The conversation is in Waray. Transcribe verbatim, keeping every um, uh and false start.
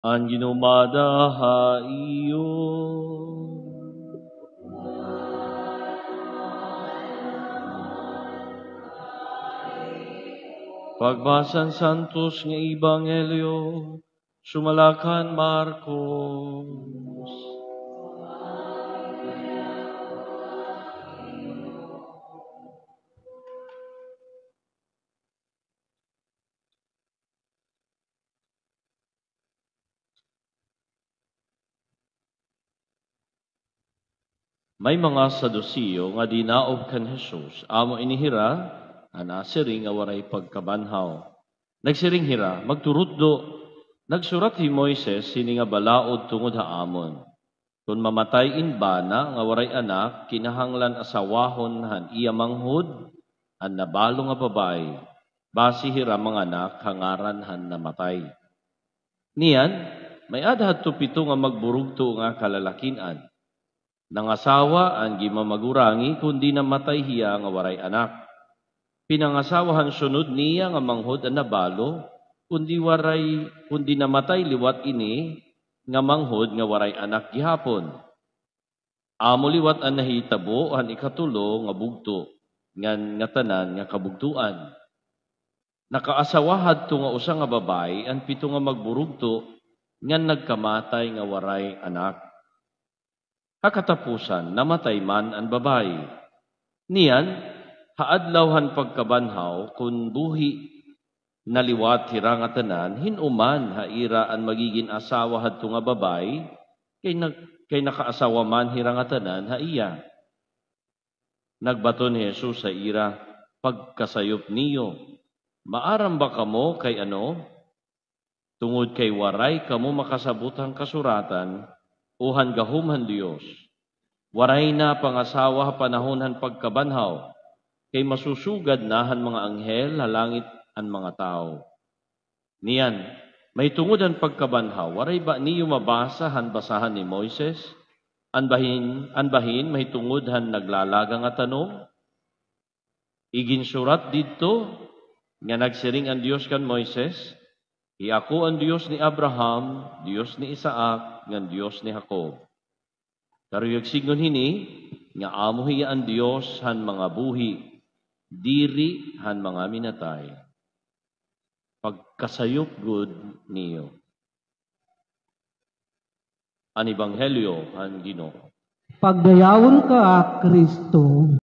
An Ginoo maada ha iyo. Pagbasa han Santos nga Ebanghelyo sumala kan Marcos. May mga Saduseo nga dinaob kan Jesus, amo ini hira nga nasiring nga waray pagkabanhaw. Nagsiring hira, "Magturutdo, nagsurat hi Moises hini nga balaod tungod ha amon. Kon mamatay in bana nga waray anak, kinahanglan asawahon han iya manghod an nabalo nga babaye, basi hira manganak ha ngaran han namatay. Niyan, may-ada hadto pito nga magburugto nga kalalakin-an. Nangasawa an gimamagurangi, kundi namatay hiya nga waray anak. Pinangasawa han sunod niya nga manghod an nabalo, kundi waray, kundi namatay liwat ini nga manghod nga waray anak gihapon. Amo liwat an nahitabo han ikatulo nga bugto, ngan ngatanan nga kabugtoan. Nakaasawa hadto nga usa nga babaye an pito nga magburugto, ngan nagkamatay nga waray anak. Ha katapusan, namatay man an babaye. Niyan, ha adlaw han pagkabanhaw, kon buhi na liwat hira ngatanan, hin-o man ha ira an magigin asawa hadto nga babaye, kay nag-, kay nakaasawa man hira ngatanan ha iya." Nagbaton hi Jesus ha ira, "Pagkasayop niyo, maaram ba kamo kay ano? Tungod kay waray kamo makasabot han kasuratan o han gahom han Dios. Waray na pangasawa ha panahon han pagkabanhaw, kay masusugad na han mga anghel ha langit an mga tawo." Niyan, mahitungod han pagkabanhaw, waray ba niyo mabasa han basahan ni Moises? An bahin, an bahin mahitungod han naglalaga nga tanom? Iginsurat didto nga nagsiring an Dios kan Moises, "Hiako an Dios ni Abraham, Dios ni Isaac, ngan Dios ni Jacob." Karuyag sidngon hini, nga amo hiya an Dios han mga buhi, diri han mga minatay. Pagkasayop gud niyo. An Ebanghelyo han Ginoo. Pagdayawon ka, Kristo.